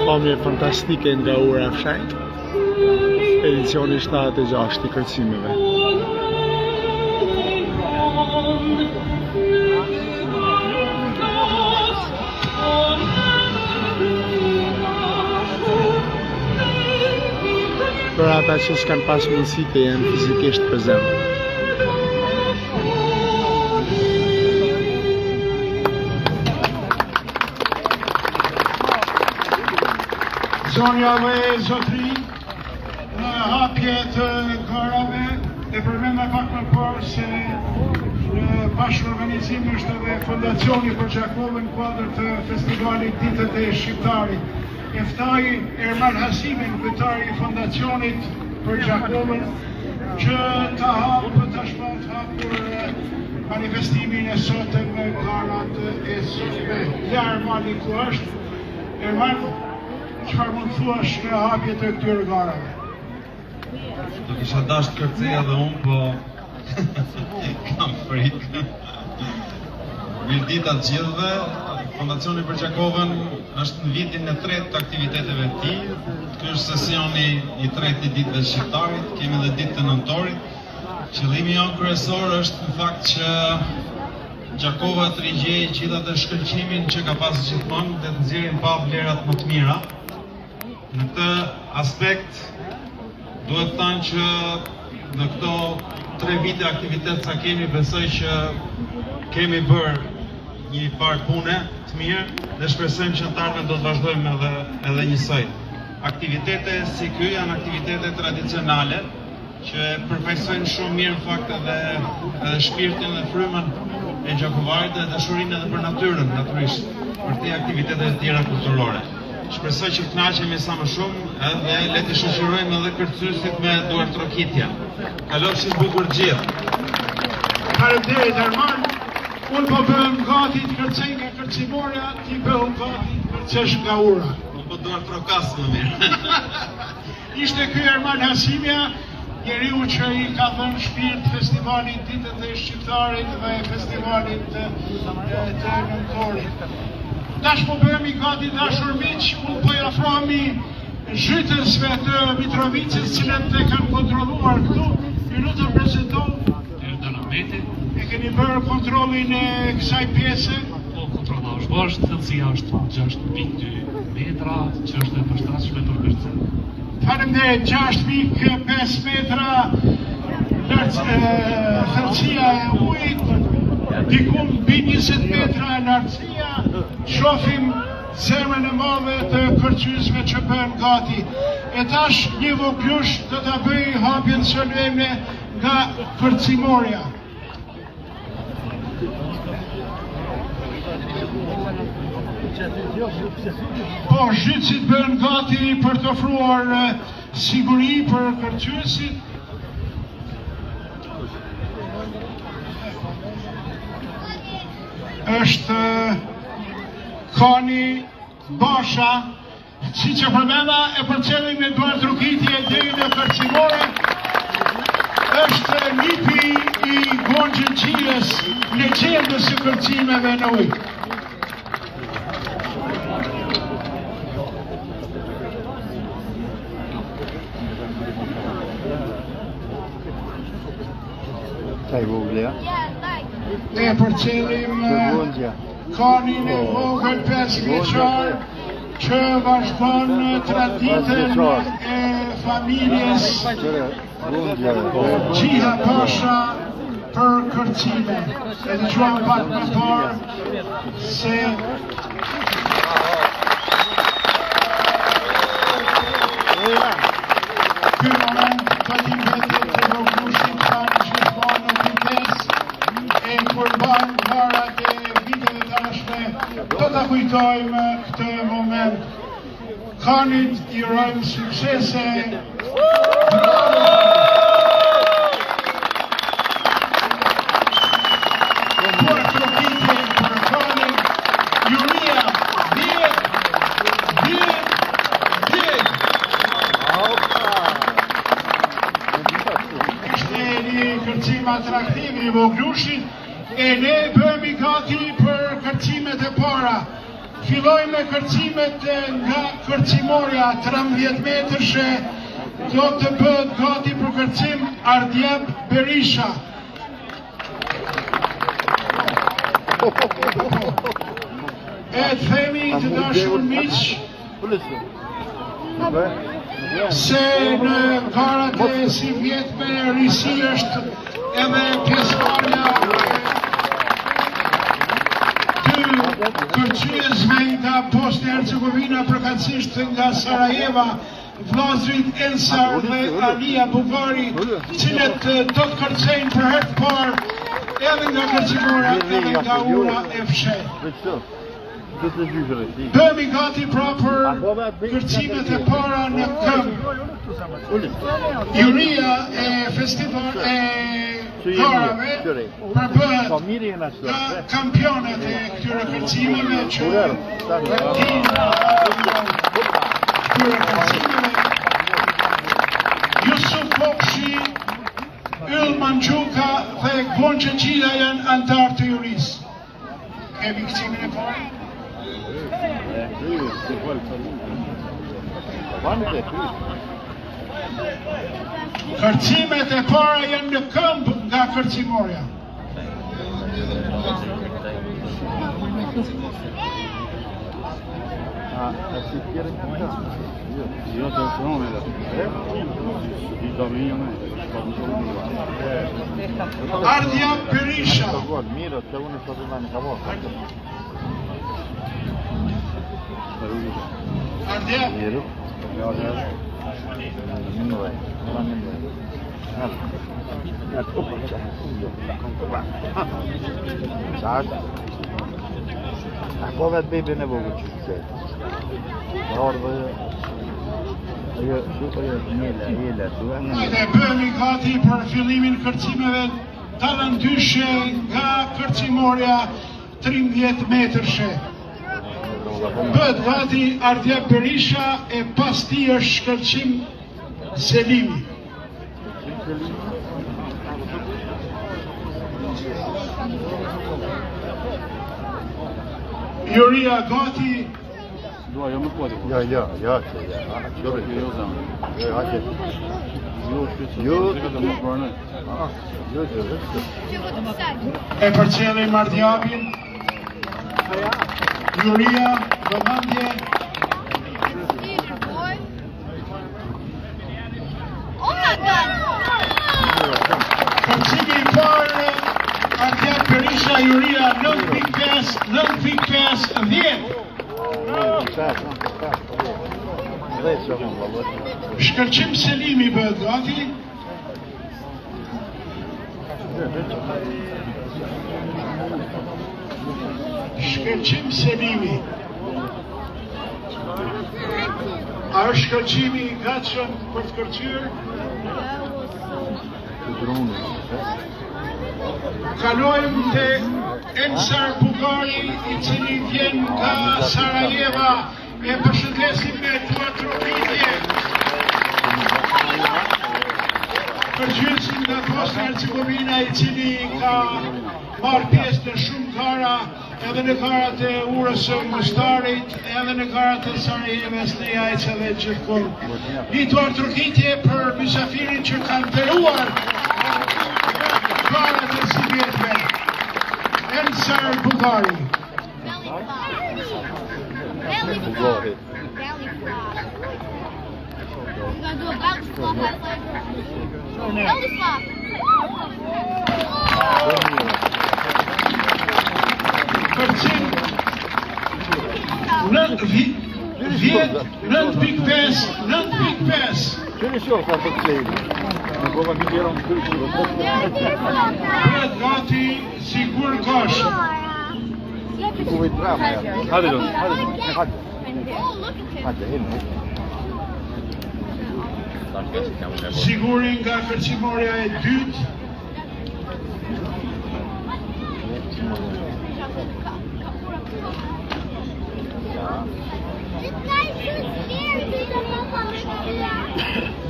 Pamje fantastike nga ura e Fshajt, edicioni 76 i kërcimeve. Për ata që s'kanë pas mundësi të jenë fizikisht prezent. Zonja dhe zotërinj, në hapje të garave, e përmenda pak më parë se në bashkëorganizim është edhe Fondacioni për Gjakovën në kuadër të festivalit Ditët e Shqiptarit. E ftoj Ermal Hasimin, kryetari i Fondacionit për Gjakovën, që ta hapë, ta shpallë të hapur manifestimin e sotëm me garat e sotme. Ja Ermali ku është? Ermal, çfarë mund të thuash në hapje të këtyre garave? Do kisha dashtë të kërcej edhe unë, po kam frikë. Mirëdita të gjithëve. Fondacioni për Gjakovën është në vitin e tretë të aktiviteteve të tij. Ky është sesioni i tretë i ditëve të shqiptarit, kemi edhe ditë të nëntorit. Qëllimi jonë kryesor është në fakt që Gjakova të rigjejë gjithë atë shkëlqimin që ka pas gjithmonë dhe të nxjerrim në pah vlerat më të mira. Në këtë aspekt duhet thënë që në këto tre vite aktivitet sa kemi, besoj që kemi bërë një farë pune të mirë dhe shpresojmë që në të ardhmen do të vazhdojmë edhe edhe njësoj. Aktivitete si ky janë aktivitete tradicionale që e përfaqësojnë shumë mirë në fakt edhe edhe shpirtin dhe frymën e Gjakovarit dhe dashurinë edhe për natyrën, natyrisht, përtej aktiviteteve të tjera kulturore. Shpresoj që të kënaqemi sa më shumë edhe le të shoqërojmë edhe kërcyesit me duartrokitje. Kalofshi bukur të gjithë. Faleminderit Ermal. Unë po bëhem gati të kërcej nga kërcimorja, ti bëhu gati të kërcesh nga ura. Unë po duartrokas më mirë. Ishte ky Ermal Hasimja. njeriu që i ka dhënë shpirt festivalit Ditët e Shqiptarit dhe festivalit të, të nëntorit. Tash po bëhemi gati dashur miq, unë po i afrohemi zhytësve të Mitrovicës, cilët e kanë kontrolluar këtu. Ju lutem prezantohu. Erdan Ahmeti. E keni bërë kontrollin e kësaj pjese? Po, kontrolla është bërë, thellësia është 6.2 metra, që është e përshtatshme për kërcim. Faleminderit, 6.5 metra lart thellësia e ujit, diku mbi 20 metra lartësia, shofim zemrën e madhe të kërcyesve që bëhen gati. E tash një vogëlush do ta bëjë hapjen solemne nga kërcimorja. Po, zhytësit bëhen gati për të ofruar siguri për kërcyesit. Është Kani Basha, Siç e përmenda, e përcjellim me duartrokitje deri në kërcimore, është nipi i Gonxhe Xhijës, legjendës së kërcimeve në ujë. E përcjellim Kanin e vogël 5 vjeçar që vazhdon traditën e familjes Xhija Pasha për kërcime. E dëgjuam pak më parë se ky moment do t'i mbetet të vogëlushit tanë gjithmonë në kujtesë e kur bëhen garat e viteve të ardhshme do ta kujtojmë këtë moment. Kanit i urojmë suksese. Duartrokitje për Kanin, Juria, 10, 10, 10. Ishte një kërcim atraktiv i vogëlushit, e ne bëhemi gati për kërcimet e para. Fillojmë me kërcimet nga kërcimorja 13 metërshe, do të bëhet gati për kërcim Ardian Berisha. E të themi të dashur miq, se në garat e sivjetme risi është edhe pjesëmarrja e dy kërcyesve nga Bosnja e Hercegovina, përkatësisht nga Sarajeva, vllazërit Ensar dhe Alia Bugari, cilët do të kërcejnë për herë të parë edhe nga kërcimorja edhe nga ura e fshehtë. Bëhemi gati pra për kërcimet e para në këmbë. Juria e festival e garave përbëhet nga kampionët e këtyre kërcimeve që dinë këtyre kërcimeve. Jusuf Bokshi, Yll Manxhuka dhe Gonxhe Xhila janë anëtarë të jurisë. Kemi kërcimin e parë? Kërcimet e para janë në këmbë nga kërcimorja. Ardian Berisha. Ardian. Po vetë bebin e vogël që të Dhe bëhemi gati për fillimin kërcimeve dallëndyshe nga kërcimorja 13 metërshe. Bëhet gati Ardian Berisha e pas tij është Shkëlqim Selimi. Juria gati. Dua, jo më po. Ja, ja, ja, ja. Jo, jo, jo, hajde. Jo, jo, jo, jo, jo. E përcjellim Ardiabin. Juria, vëmendje. Oh my god! Kërcimi i parë Ardian Berisha, Juria 9.5, 9.5, 10. Shkëlqim Selimi bëhet gati. Shkëlqim Selimi. A është shkëlqimi i gatshëm për të kërcyer? Kalojmë te Ensar Bugari, i cili vjen nga Sarajeva. E përshëndesim me duartrokitje. Kërcyesin nga Bosnia Hercegovina, i cili ka marrë pjesë në shumë gara, edhe në garat e urës së Mostarit, edhe në garat e Sarajevës, në Jajce dhe gjithkund. Një duartrokitje për mysafirin që ka nderuar garat e sivjetme. Ensar Bugari. Belly flop. Belly flop. You gonna do a belly flop? Belly flop. Kërcim 9 10 9.5 9.5 Qëri shoh sa të klejnë. Në gova këtë jero në kërë Bëhet gati Sigur Gashi. Ku vit drama ja. Hajde, do, hajde. Hajde. Oh, look at him. Hajde, hajde. Siguri nga kërcimorja e dytë. This guy's so scared.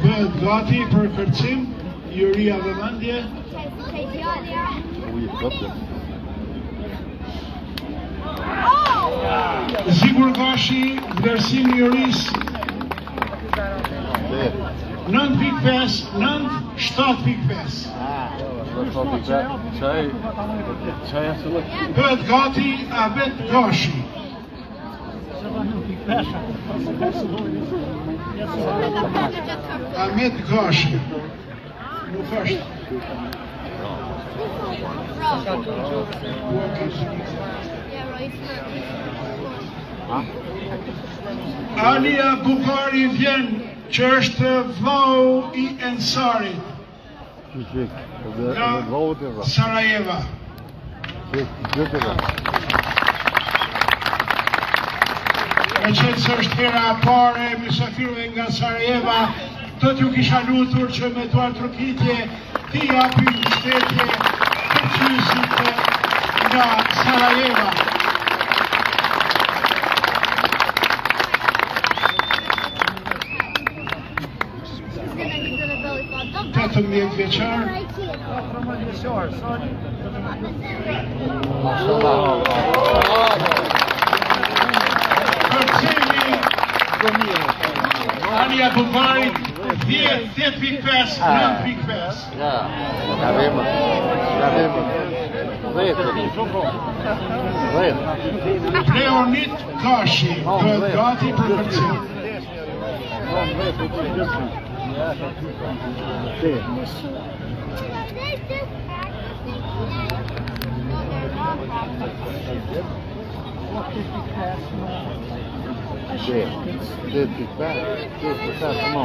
Bëhet gati për kërcim, juria vëmendje. Ujë plot. Sigur Gashi, vlerësim i jurisë 9.5, 9, 7.5. Çaj, çaj ashtu. Bëhet gati Ahmet Gashi. Ahmet Gashi. Nuk është. Alia Bukari vjen që është vllau i Ensarit Qik, edhe nga edhe vllaut e vra. Sarajeva. Qik, gjë vra. Me qenë se është hera e parë e mysafirëve nga Sarajeva, do t'ju kisha lutur që me duartrokitje t'i japim mbështetje kërcyesit nga Sarajeva. 18 vjeçar. Kërcimi Alia Bukarit 10, 10.5, 9.5. Ja, ka vema. Ka vema. Dhjetë. Dhjetë. Leonit Gashi bëhet gati për kërcim. Ti. Ti. Ti ti pa. Ti ti pa. Mo.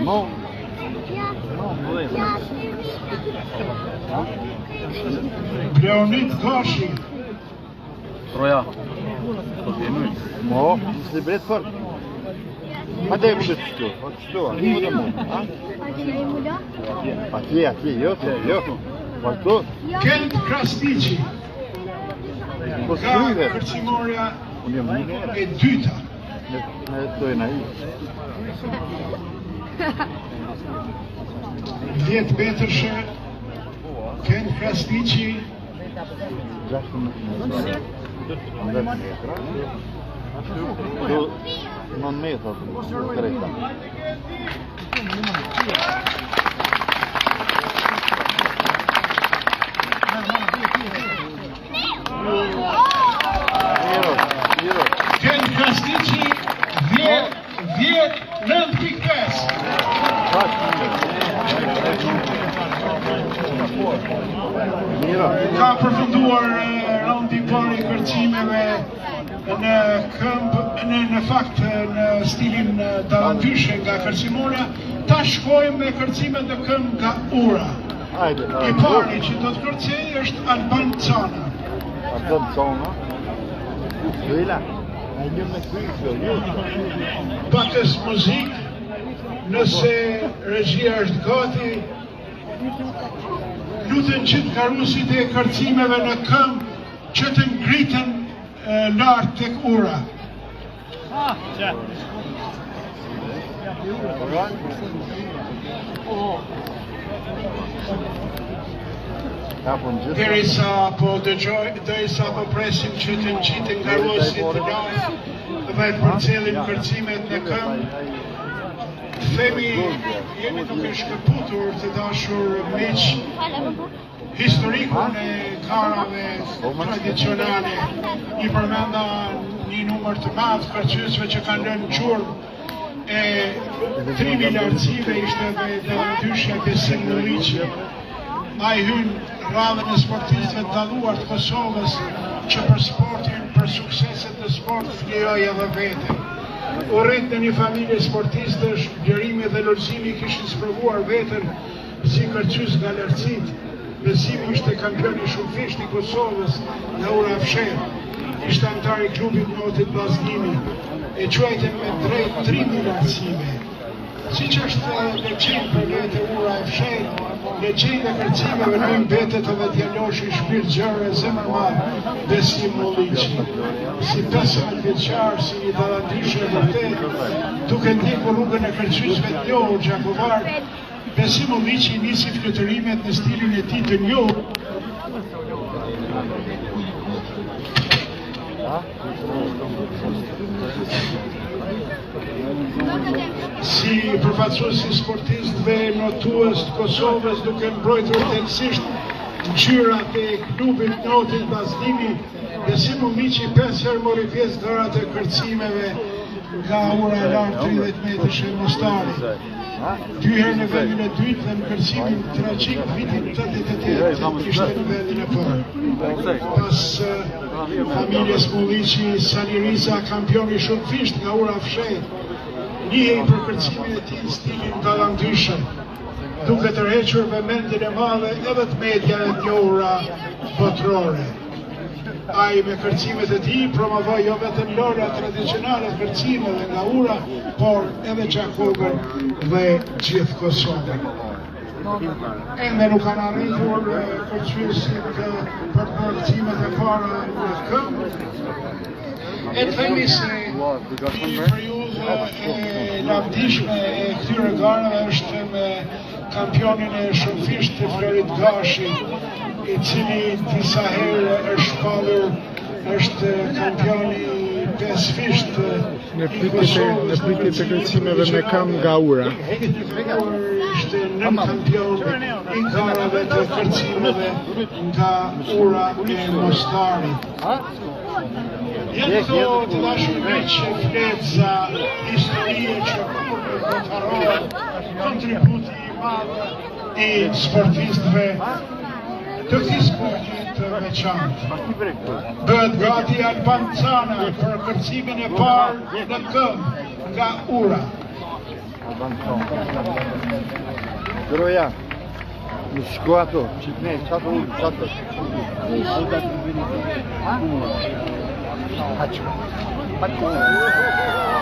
Mo. Mo, dhjetë. Leonit Gashi Troja. Po të jemi. Mo, si bret fort. Hajde më të çtu. Po çtu, a ku do më? Ha? Atje, atje, jo, se, jo. Po këtu, Kent Krasniqi po nga shkruaj. kërcimorja Unë jam një e dyta. me me to e nai. 10 metërshe Ken Krasniqi 16 metra. 10 metra. 9 metra të treta. Miro, miro. Ken Krasniqi 10 10 9.5 Miro. Ka përfunduar raundi i parë i kërcimeve në këmbë, në, në fakt në stilin dallëndyshe nga kërcimorja, ta shkojmë me kërcimet në këmbë nga ura. Hajde, I hajde. pari që do të kërcej është Alban Cana. Alban Cana. Vila. Ai një me kujtë, jo. Pakës muzikë, nëse regjia është gati, luten gjithë garuesit e kërcimeve në këmbë që të ngritën lart tek ura. Hapun gjithë. Derisa po dëgjoj, derisa po presim që të ngjiten garuesit lart dhe të përcjellin kërcimet në këmbë, themi jemi duke shkëputur të dashur miq historikun e garave tradicionale. I përmenda një numër të madh kërcyesve që kanë lënë gjurmë e trimi i lartësive ishte edhe dallëndyshja Besim Mulliqi. Ai hyn radhën e sportistëve të dalluar të Kosovës që për sportin, për sukseset në sport flijoi edhe veten. U rrit në një familje sportistësh, Blerimi dhe Lulzimi kishin sprovuar veten si kërcyes nga lartësitë. Besimi ishte kampion i shumëfishtë i Kosovës nga Ura e Fshehtë. Ishte anëtar i klubit notit Vllaznia. E quajtën me drejt trimi i lartësive. Siç është legjendë për vete ura e fshehtë, legjendë e kërcimeve në mbetet edhe djaloshi shpirtgjerë e zemërmadh Besim Mulliqi. Si 15 vjeçar, si një dallëndyshe e vërtetë, duke ndjekur rrugën e kërcyesve të njohur gjakovar, Besim Mulliqi nisi fluturimet në stilin e tij të njohur. Si përfaqësues i sportistëve notues të Kosovës duke mbrojtur denjësisht ngjyrat e klubit notit Vllaznia, Besim Mulliqi 5 herë mori pjesë garat e kërcimeve nga ura e lartë 30 metrëshe e Mostarit. Dy herë në vendin e dytë dhe në kërcimin tragjik vitit 88 ishte në vendin e parë. Pas familjes Mulliqi, Sali Riza, kampion i shumëfishtë nga ura fshehtë, njihej për kërcimin e tij në stilin dallëndyshe, duke tërhequr vëmendjen e madhe edhe të mediave të njohura botërore. Ai me kërcimet e tij promovoi jo vetëm lojërat tradicionale të kërcimeve nga ura, por edhe Gjakovën dhe gjithë Kosovën. Ende nuk kanë arritur kërcyesit për të bërë kërcimet e para në këmbë. E të themi se një periudhë e lavdishme e këtyre garave është me kampionin e shumëfishtë Florit Gashi, i cili disa herë është shpallur është kampioni i pesëfishtë Në pritje në pritje të kërcimeve me këmbë nga ura. Ishte nën kampion i garave të kërcimeve nga ura e Mostarit. Janë këto të dashur miq fletëza historie që kurrë nuk do të harrohet kontributi i madh i sportistëve të këtij sporti të veçantë. Bëhet gati Alban Cana për kërcimin e parë në këmbë nga ura. Alban Cana. Droja. Në shko ato, qitne, qato ullë, qato. Haçko. Haçko.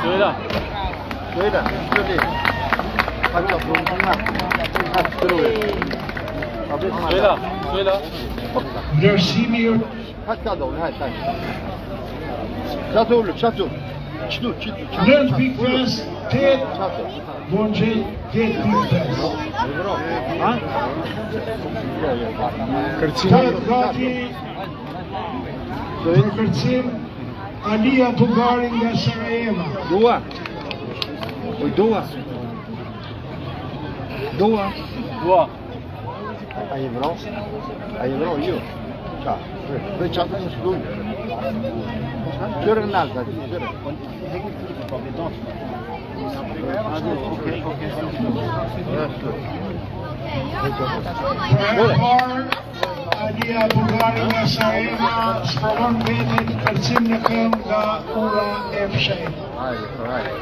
Söyle. Söyle, söyle. Haçko, bunlar. Haçko, Söyle. Söyle. Vlerësimi Haçka do, haç, haç. Qato ullë, qato. 9.5, 8, Bongjel 8.5. Kërcimi Bëhet gati për kërcim Alia Bugari nga Sarajeva. Dua. Oj, dua. Dua. Dua. A je vro? A je vro, jo. Qa? Dhe qa të në shkruj? Gjërë në alta, gjërë. Për herë të parë, Alia Bugari nga Sarajeva sprovon veten kërcim në këmbë nga ura e Fshejt. Hajde, hajde.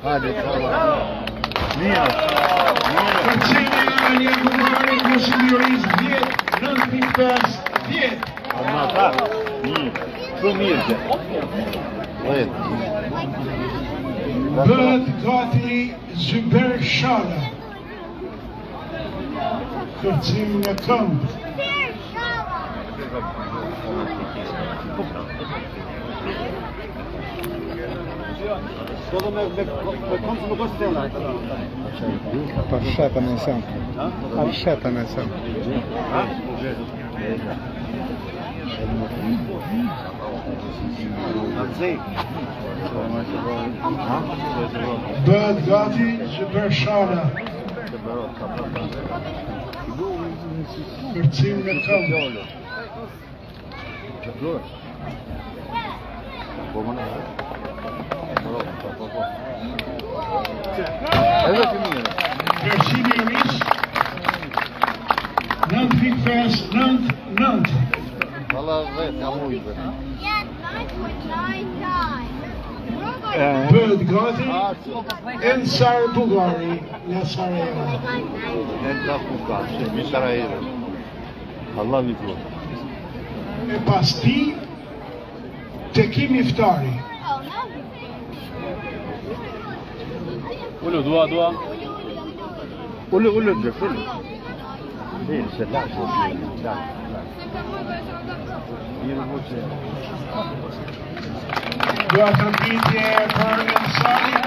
Hajde, hajde. Mirë. Mirë. Kërcimi i Alia Bugari vlerësimi i jurisë 10, 9.5, 10. Ma ta. Mirë. Shumë mirë që. Dhjetë. Bëhet gati Zyber Shala. Kërcim në këmbë. Pa shetën e sëm. Pa shetën e sëm. Bëhet gati Zyber Shala. Kërcim në këmbë. Po më në. Po, po, po. Edhe të mirë. Vlerësimi i jurisë 9.5, 9, 9. Valla dhjetë, jam ujë vetë. Yeah, 9.99. Bëhet gati Ensar Bugari nga Sarajeva. Ne të puka, që mi Sarajevo. Allah mi ku. E pas tij, Tekim Iftari. Oh, no. Ulu, dua, dua. Ulu, ulu, gjë, ulu. Mirë, se lashë, lashë, lashë. Mirë, po që. Dua trëmbitje për Ensarin.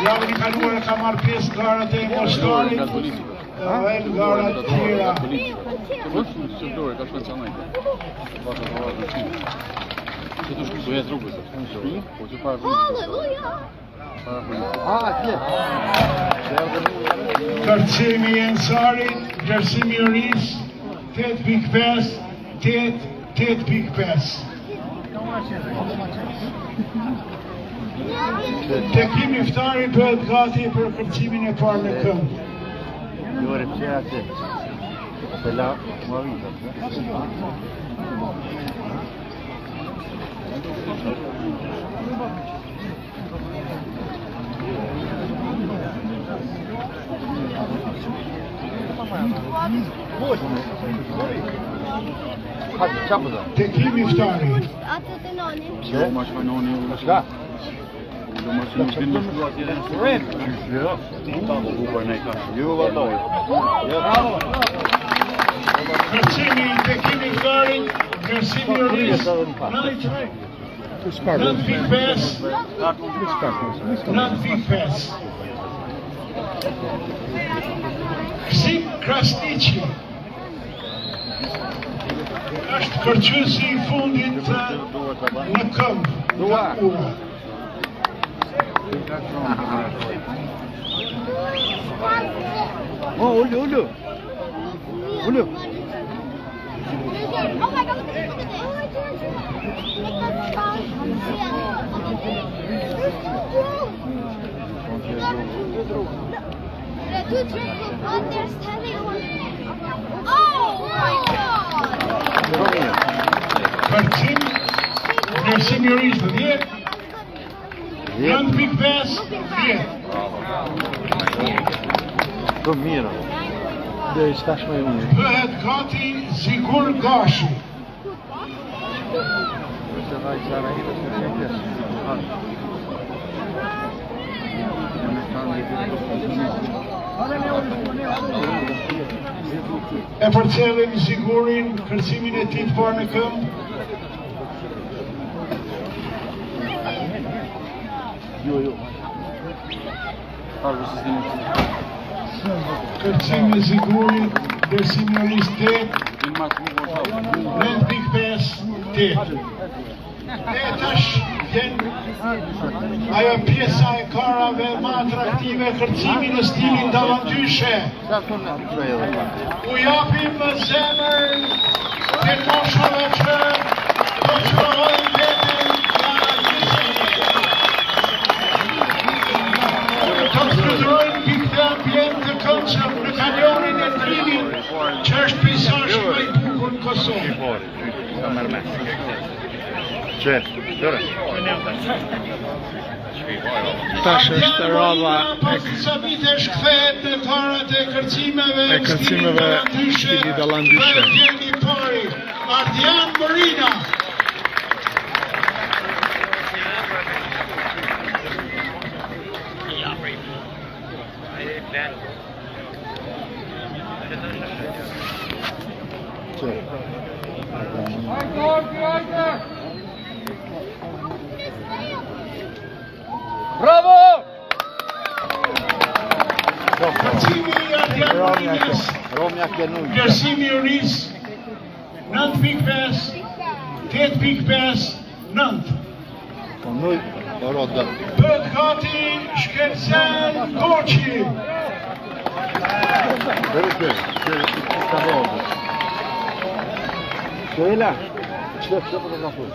Javën i kaluar e ka marrë pjesë në garat e Mostarit dhe në garat tjera. Hallelujah. Ah, atje. Kërcimi i Ensarit, vlerësimi i jurisë 8.5, 8, 8.5. Tekim Iftari bëhet gati për kërcimin e parë në këmbë. Jore, pse atje? Se la, më vita. Hajde, qa po do? Tekim Iftari. Atë të nonin. Çka? Ju valloj. Kërcimi i Tekim Iftarit, vlerësimi i jurisë 9, 9.5, 9.5. Ksim Krasniqi është kërcyesi i fundit në këmbë nga ura. Oh, ulu, ulu. Ulu. Oh my god, look at this, look at this. Look at There's two drones. The two drones, one they're standing on. Oh my god! Kërcim, vlerësimi i jurisë 10, 9.5, 10. Shumë mirë. Deri që tashmë e mirë. Bëhet gati Zigur Gashi. E përcjellim Zigurin, kërcimin e tij të parë në këmbë. Jo, jo. Kërcimi i Zigurit, vlerësimi i jurisë 8, 9.5, 8. E tash vjen ajo pjesa e garave më atraktive, kërcimi në stilin dallëndyshe. U japim me zemër të moshave që do të provojnë veten nga 20 metra. Do të fluturojnë mbi këtë ambient të këndshëm në kanionin e Drinit, që është peizazhi më i bukur në Kosovë. Që, dore. Tash është radha e disa vitesh kthehet në garat e kërcimeve e kërcimeve stili dallëndyshe. Dhe vjen i pari Ardian Morina. Bravo! Kërcimi i Ardian Morinës. Romja Kenu. Vlerësimi i jurisë 9.5, 8.5, 9. Po nuj, po roda. Bëhet gati Shkëlzen Koçi. Dere që, që, ka roda. Shela, që, që po të ka fut?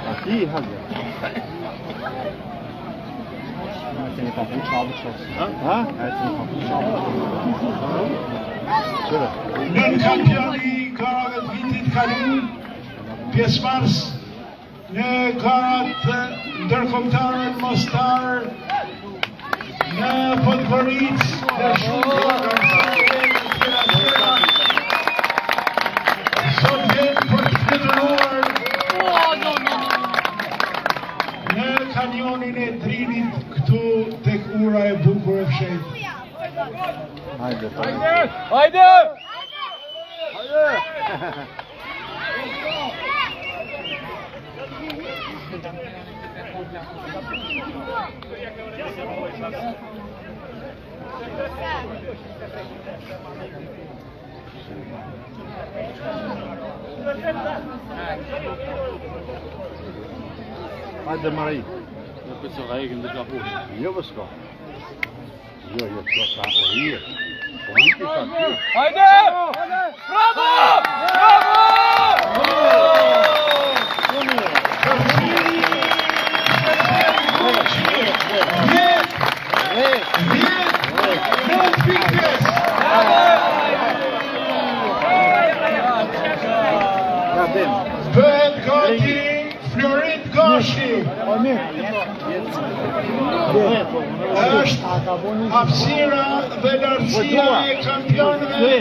A ti, hajde. Ha? Qëre? Nënkampioni i garave të vitit kalun, pjesëmarrës në garat ndërkombëtare në Mostar, në Podgoricë dhe shumë organizatave të tjera tjera. Sot vjen për të fluturuar në kanionin e Drinit këtu tek ura e bukur e fshehtë. Hajde, Hajde! Hajde! Hajde! Hajde, Mari. Në përse ka ikën dhe ka push. Jo, vë s'ka. Jo, jo, kjo ka orije. Orije ka kjo. Hajde! Bravo! Bravo! Kërcimi 10, 10, 9.5. Ja, dem. Bëhet gati Florit Gashi. Është hapësira dhe lartësia e kampionëve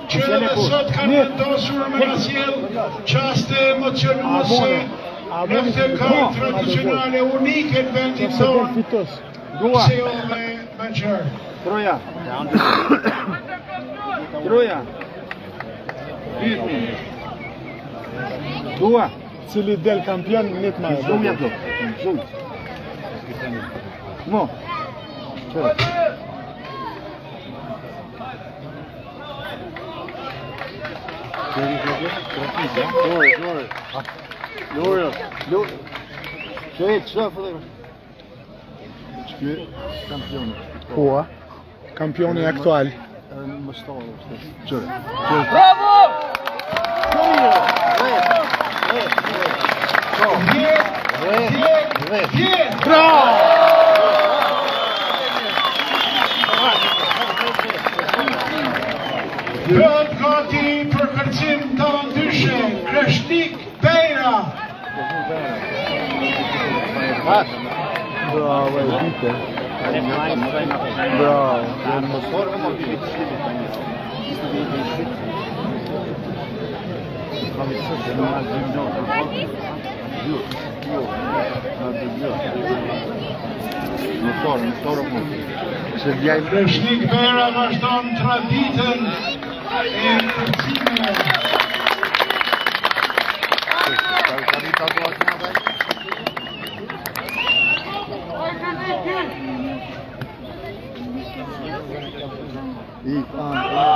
që edhe sot kanë vendosur me na sjell çaste emocionuese në këtë garë tradicionale unike në vendin tonë, Dua. pse jo dhe më gjerë. Troja. Troja. Pyetni. Dua. Cili del kampion nit ma e Zoom ja do. Zoom. Mo. Qëre. Lore, lore. Lore, lore. Që e, që e, Që kampioni. Po, kampioni aktual. Më shtohë, Qëre. Bravo! 10, 10, 10. Bravo! Bëhet gati për kërcim dallëndyshe, Kreshnik Bejra. Bravo, e dite. Bravo. Në sorë, në sorë mu. Se djaj... Kreshnik Bera vazhdon traditën e kërcimeve.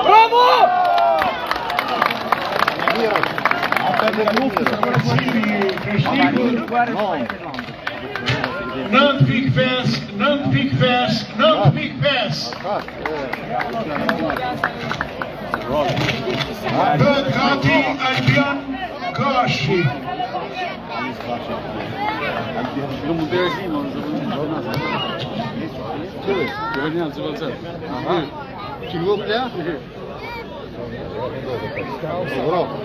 Bravo! Kërcimi Kreshnikut 9.5, 9.5, 9.5. Bëhet gati Albion Gashi. Evropa.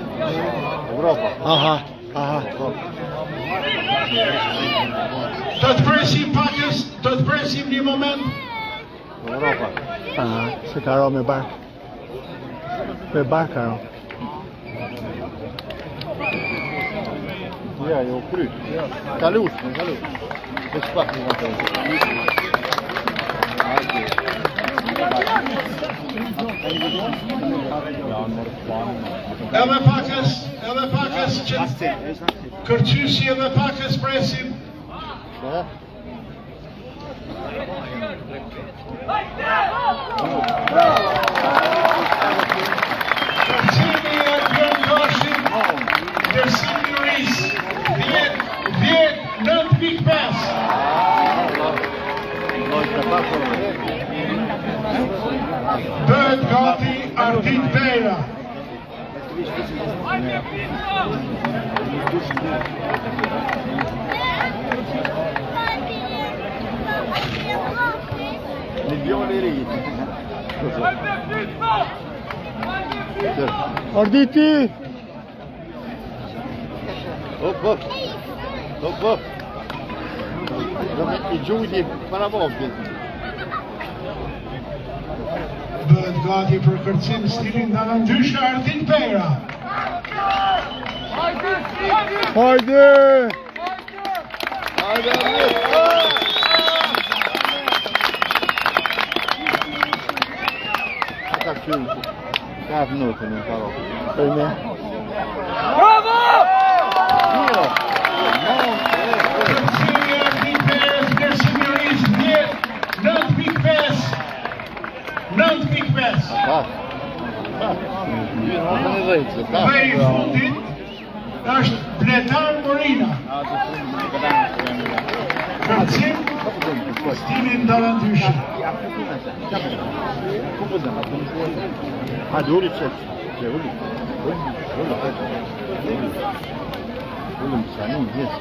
Evropa. Aha, aha. Do të presim pakës, do të presim një moment. Evropa. Aha, se ka ra me bark. Me bark ka ra. Ja, jo, kry. Kalush, në kalush. Veç pak në kalush. Edhe pakës, edhe pakës që kërcysi edhe pakës presim. Kërcimi e Albion Gashit, vlerësimi juris, 10, 10, 9.5. Bëhet gati Ardit Bera. Milion i ri. Arditi! Hop, hop. Hop, hop. I gjujti para vogël. Bëhet gati për kërcim stilin Dalandyshe Ardit Bera. Hajde! Hajde, Ardit. Ata këqyrin. Ka minutën në paro. Për me. Bravo! Miro. Kërcimi i Ardit Berës, vlerësimi juris 10, 9.5. 9.5. Ka. Dhe i fundit është Bletar Morina. Kërcim stilin Dalandyshe. Hajde, uli që. Që uli. Uli, uli, hajde. Uli. Uli, më sa një, jes.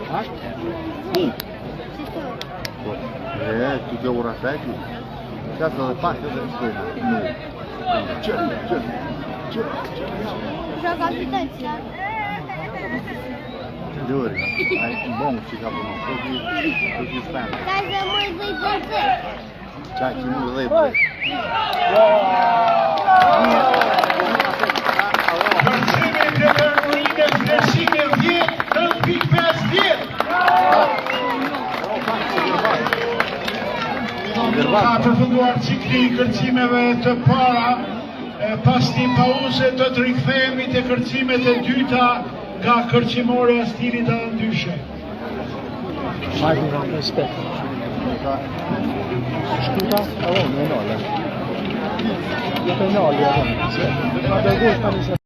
Ha? Ku? Po, e, tu të ura feki. Qatë edhe pak edhe të Nu. Që, që, që, që. Duri, ai bon që ka punë. Po ki, po ki stan. Qa që mu dhe për. Kërcimi i Bletar Morinës, vlerësimi 10, 9.5, 10. Ka përfunduar cikli i kërcimeve të para, e, pas një pauze do të rikthehemi te kërcimet e dyta nga kërcimorja e stilit Dalandyshe. Hajde, respekt. Shkuta, edhe unë, e nale. Penali, edhe. Ma dërgosh tani se